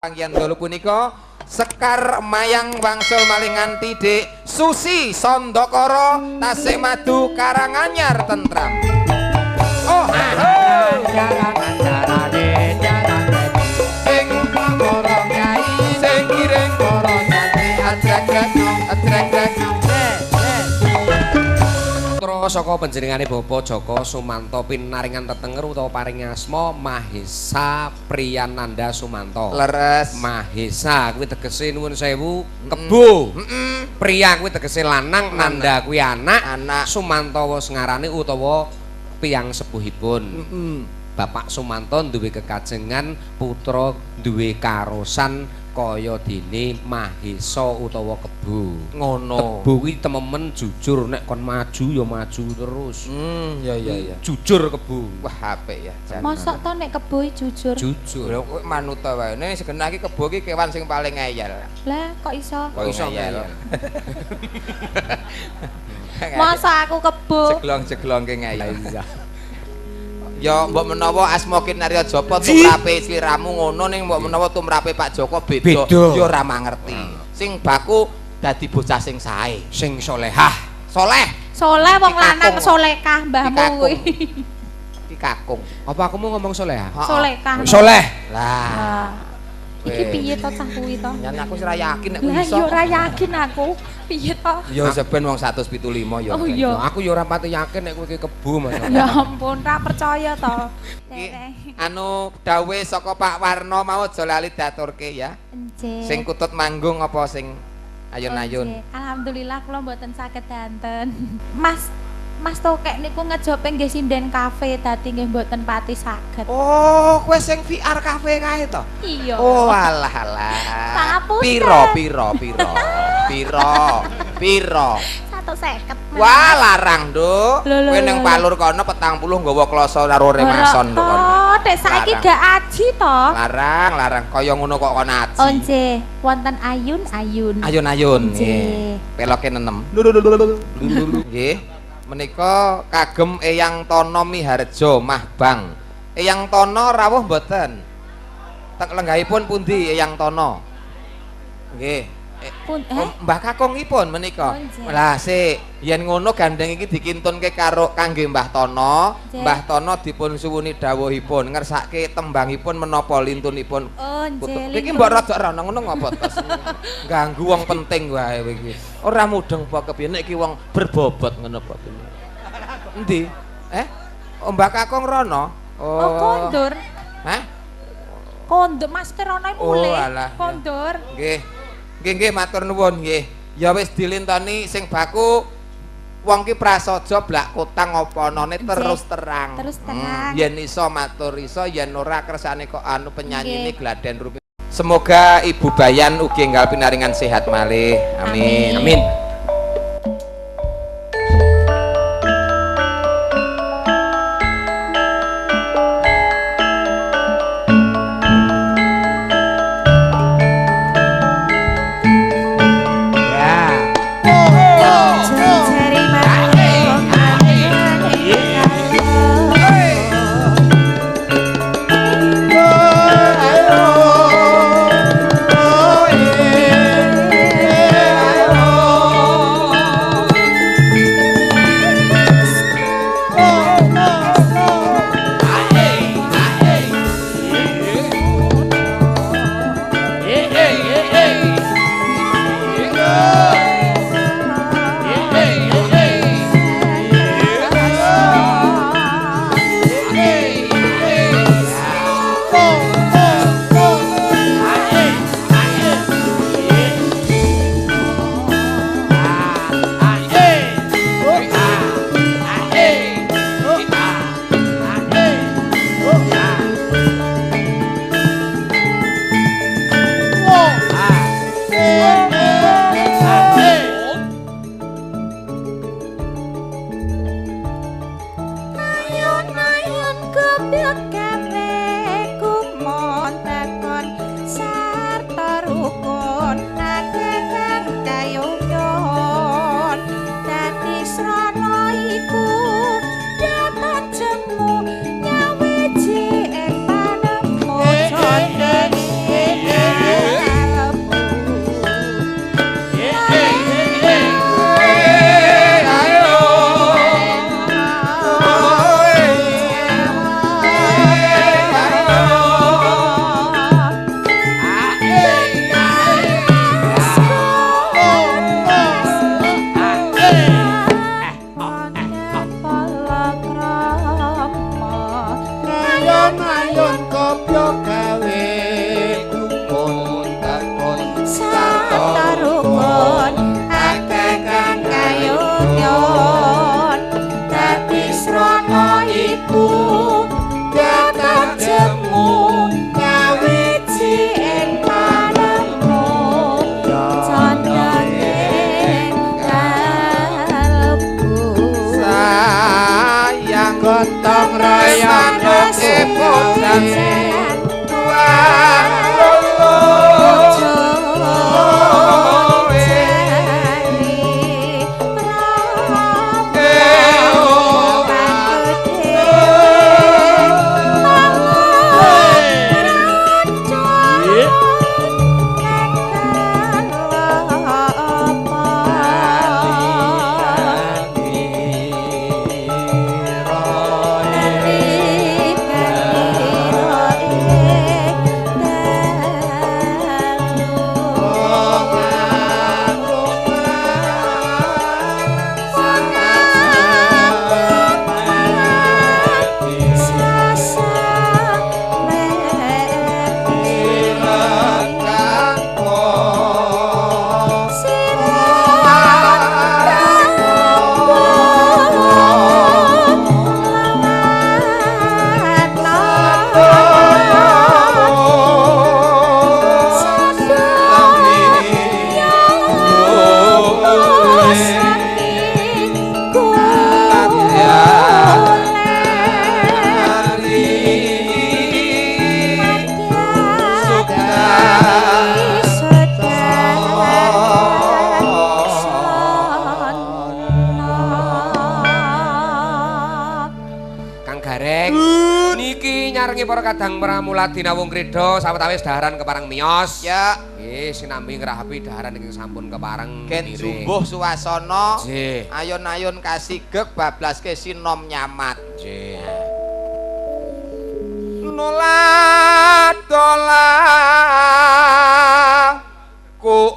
Panggihan dalu punika Sekar Mayang wangsul malih nganti Dik Susi Sondokoro tasih madu Karanganyar tentram. Oh, sing para kyai sing kiring para santri ajrek ajrek. Putra saka panjenengane Bapak Joko Sumanto pinaringan tetenger utawa paring asma Mahesa Priyananda Sumanto. Leres. Mahesa kuwi tegese nuwun sewu kebo. Priya kuwi tegese lanang, Nanda kuwi anak, anak. Sumanto wis ngarani utawa piyang sepuhipun. Bapak Sumanto duwe kekajengan putra duwe karosan kaya dene Mahesa utawa kebo. Ngono. Kebo kuwi tememen jujur, nek kon maju ya maju terus. Ya ya ya. Jujur kebo. Wah, apik ya. Mosok to nek kebo jujur? Jujur. Lho kowe manut wae. Nek segenah iki kebo iki kewan sing paling ngeyel. Lah kok iso? Kok iso ngeyel? Mosok aku kebo. Jeglong-jeglongke ngeyel. Ya mbok menawa asma Kinarya Japa tumrape sliramu ngono, ning mbok menawa tumrape Pak Joko beda. Ya ora mangerti. Sing baku dadi bocah sing sae, sing solehah. Soleh. Soleh wong lanang solekah mbahmu kuwi. Ki kakung. Apa aku mau ngomong solehah? Solekah. Soleh. Lah. Iki piye to cah kuwi to? Nyan aku wis ora yakin nek kuwi iso. Lah ya ora yakin aku. Piye to? Ya seben wong 175 ya. Oh iya. Aku ya ora pati yakin nek kowe iki kebo Mas. Ya ampun, ora percaya to. Anu dawuhe saka Pak Warno mau aja lali diaturke ya. Nggih. Sing kutut manggung apa sing ayun-ayun? Alhamdulillah kula mboten saged danten. Mas Tokek niku ngejope nggih sinden kafe dadi nggih mboten pati saged. Oh, kowe sing VR kafe kae to? Iya. Oh, alah alah. Piro piro piro. Piro piro? 150. Wah, larang, Nduk. Kowe ning Palur kono 40 nggawa kloso karo remason nduk kono. Oh, nek saiki gak aji to? Larang, larang kaya ngono kok kon aji. Oh, nggih. Wonten ayun-ayun. Ayun-ayun nggih. Peloke nenem. Nggih. Menika kagem Eyang Tono Miharjo Mahbang. Eyang Tono rawuh mboten? Tek lenggahipun pundi Eyang Tono? Nggih. Mbah kakungipun menika. Lah sik, yen ngono gandeng iki dikintunke karo kangge Mbah Tono. Mbah Tono dipun suwuni dawuhipun ngersake tembangipun menapa lintunipun. Oh, nggih. Iki mbok rada rono ngono ngopo to? Ganggu wong penting wae kowe iki. Ora mudeng apa kepiye nek iki wong berbobot ngono apa piye. Endi? Eh? Oh, Mbah Kakung rono. Oh, kondur. Hah? Kondur Mas Rono mulih. Kondur. Nggih. Nggih nggih matur nuwun nggih. Ya wis dilintoni sing baku wong ki prasaja blak kutang apa anane terus terang. Terus terang. Yen iso matur iso, yen ora kersane kok anu penyanyine gladen rupi. Semoga Ibu Bayan ugi enggal pinaringan sehat malih. Amin. Amin. Nyaweji ing panemu. Kadang pramula dinawung krida sawetawis daharan kepareng miyos. Ya. Nggih, sinambi ngrahapi daharan ingkang sampun kepareng. Gen jumbuh suasana. Ayun-ayun kasigek bablaske sinom nyamat. Nggih. Nolak dolak ku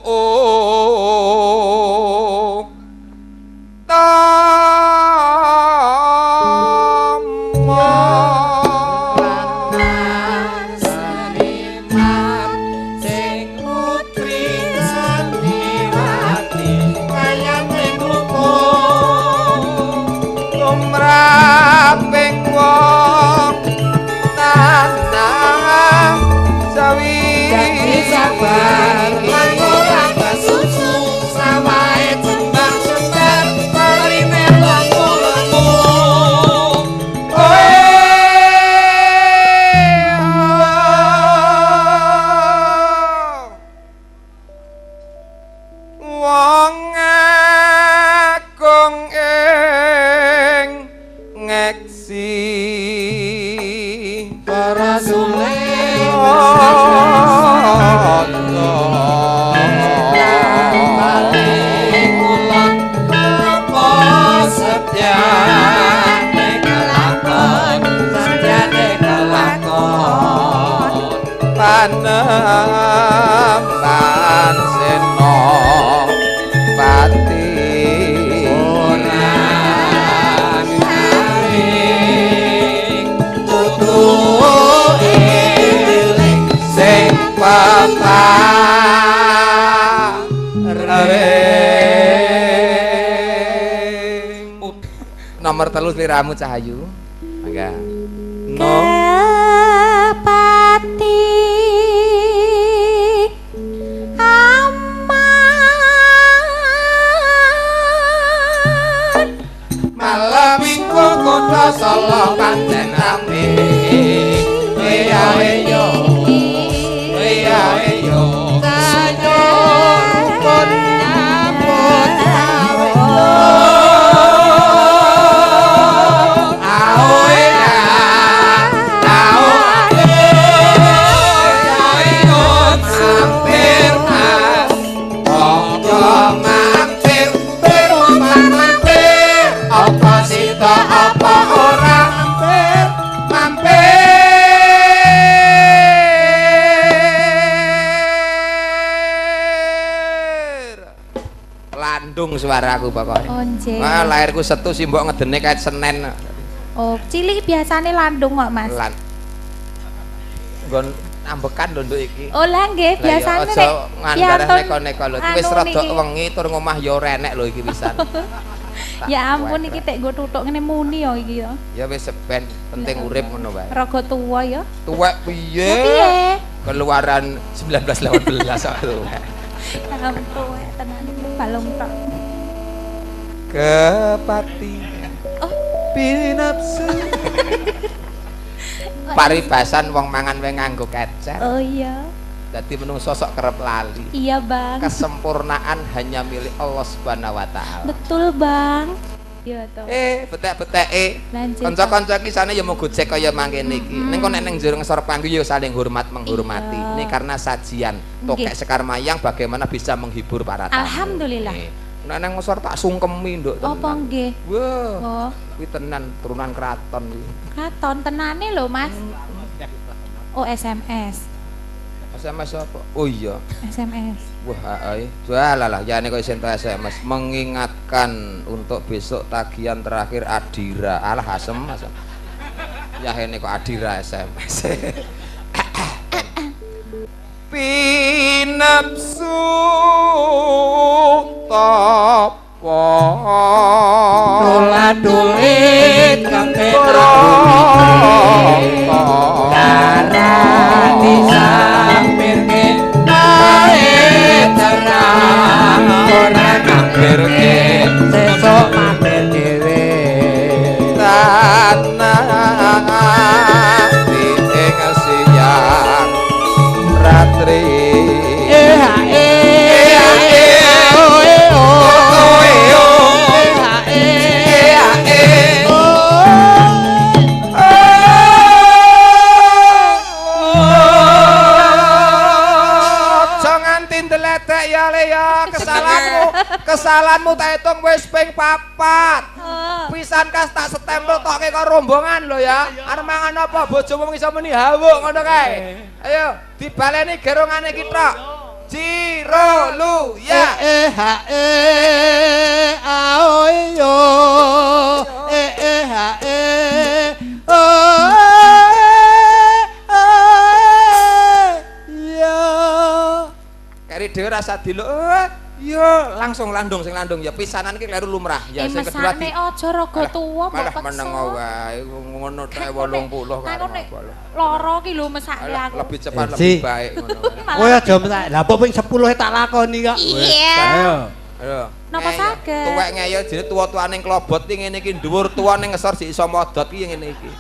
panemban senopati ora saring putu eling sing paparing. Nomor 3 sliramu Cahayu. Mangga. No. Kepati aman malam minggu kota Solo pancen rame. Iya iyo iya iyo tayo rukun nyambut gawe. Landung suaraku pokoknya. Oh, nggih. Wah, lahirku Setu sih mbok ngedene kait Senen. Oh, cilik biasane landung kok, Mas. Lan. Nggon ambekan lho nduk iki. Oh, lah nggih, biasane nek ngandare neko-neko lho. Wis rada wengi tur ngomah ya ora enek lho iki pisan. Ya ampun iki tek nggo tutuk ngene muni ya iki ya. Ya wis ben penting urip ngono wae. Raga tuwa ya. Tuwek piye? Piye? Keluaran 1918 kok tuwek. Ya ampun tenan balung tok. Kepati. Oh, pinapsu. Paribasan wong mangan wae nganggo kecer. Oh iya. Dadi menungso sok kerep lali. Iya, Bang. Kesempurnaan hanya milik Allah Subhanahu wa taala. Betul, Bang. Iya toh. Betek-beteke. Lanjut. Kanca-kanca iki sane ya mau gojek kaya mangkene iki. Ning kok nek ning jero ngesor panggung ya saling hormat menghormati. Iya. Ini karena sajian Tokek Sekar Mayang bagaimana bisa menghibur para tamu. Alhamdulillah. Nek nang ngesor tak sungkemi, Nduk, tenan. Apa nggih? Wah. Oh, Kuwi tenan turunan keraton kuwi. kraton tenane lho, Mas. Oh, SMS. SMS apa? Oh iya. SMS. Wah, ae. Walah lah, ya ini kok isin SMS mengingatkan untuk besok tagihan terakhir Adira. Alah asem asem. Ya ini kok Adira SMS. Pinapsu tapa Dola-dolit kabeh darah disampirke ae terang ora ngampirke sesuk mampir dhewe tanah ing siang ratri eh ha eh o eh o eh o eh ha eh eh o. Aja nganti ndeletek ya le ya, kesalahanmu kesalahanmu tak hitung wis ping 4. Pisan kas tak stempel tokke kok rombongan lho ya. Arep mangan apa bojomu iso muni hawuk ngono kae. Ayo dibaleni gerongane iki tok. Ciro lu ya. E H E A O I O E E H E O E ya. Keri dhewe rasa diluk. Yo langsung landung sing landung ya pisanan iki kleru lumrah. Ya sing kedua mesakne aja raga tuwa mbok malah peksa. meneng wae ngono tok 80 karo Aku nek apa lho. lara ki lho mesake Alah, aku. lebih cepat Eh, lebih Si. baik ngono. Kowe aja mesak. Lah apa ping 10 tak lakoni kok. Iya. Ayo. Ayo. Napa saged? Tuwek ngeyel jenenge tuwa-tuwane klobot iki ngene iki dhuwur tuwa ning ngesor sik iso modot iki ngene iki.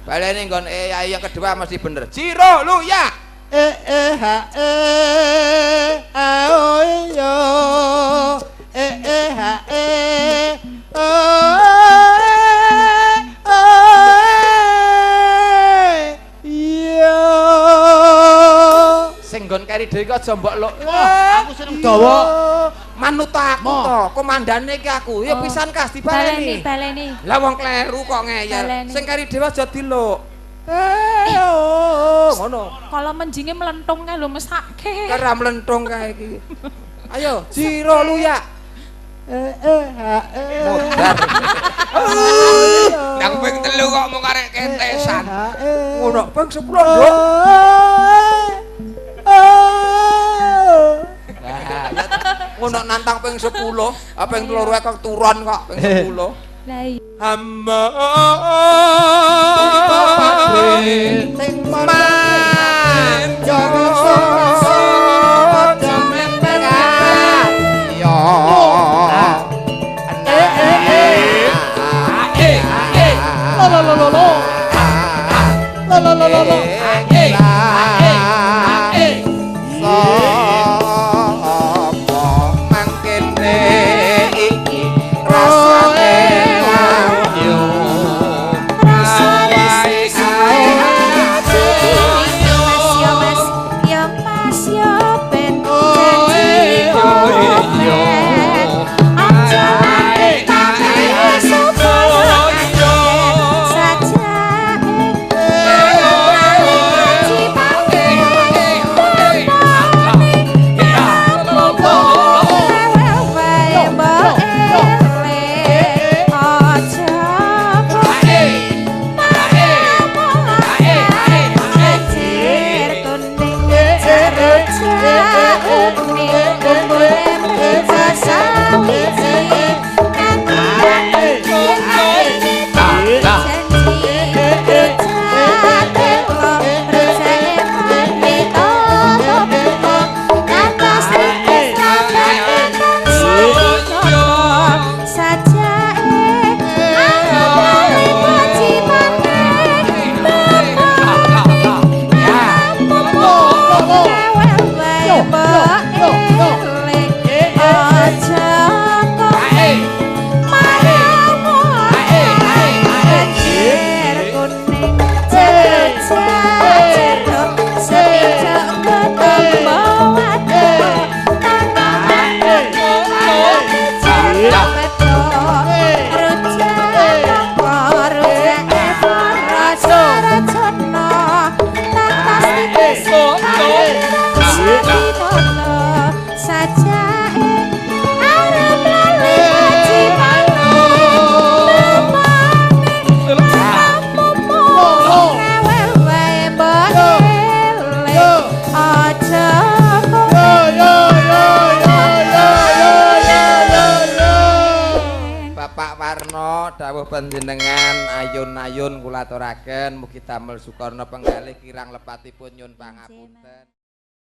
Baleni nggon yang kedua mesti bener. Ciro lu ya. E E H E A O I O E E H E O E iya. Sing nggon keri dhewe iki aja mbok luk. Wah, aku seneng dawa. Manut aku Mo. to, komandane iki aku. Ya Oh. pisan kas Baleni dibaleni. baleni. Lah wong kleru kok ngeyel. Baleni. Sing keri dhewe aja diluk. Oh, ngono. Kalau menjinge melentung kae lho mesake. Kera mlentung kae iki. Ayo, Ciro lu ya. E E H E Modar. Nang ping 3 kok mung karek kentesan. Ngono ping 10, Nduk. Nah, ya, ngono nantang ping 10, ah ping 3 ae kok turun kok ping 10. Lah iya. Hamba Sing Lo lo lo lo. Lo lo lo lo lo. Sapa mangkene iki rasane wahyu. Rasane. Rawuh panjenengan ayun-ayun kula aturaken, mugi damel sukarna penggalih, kirang lepatipun nyun pangapunten.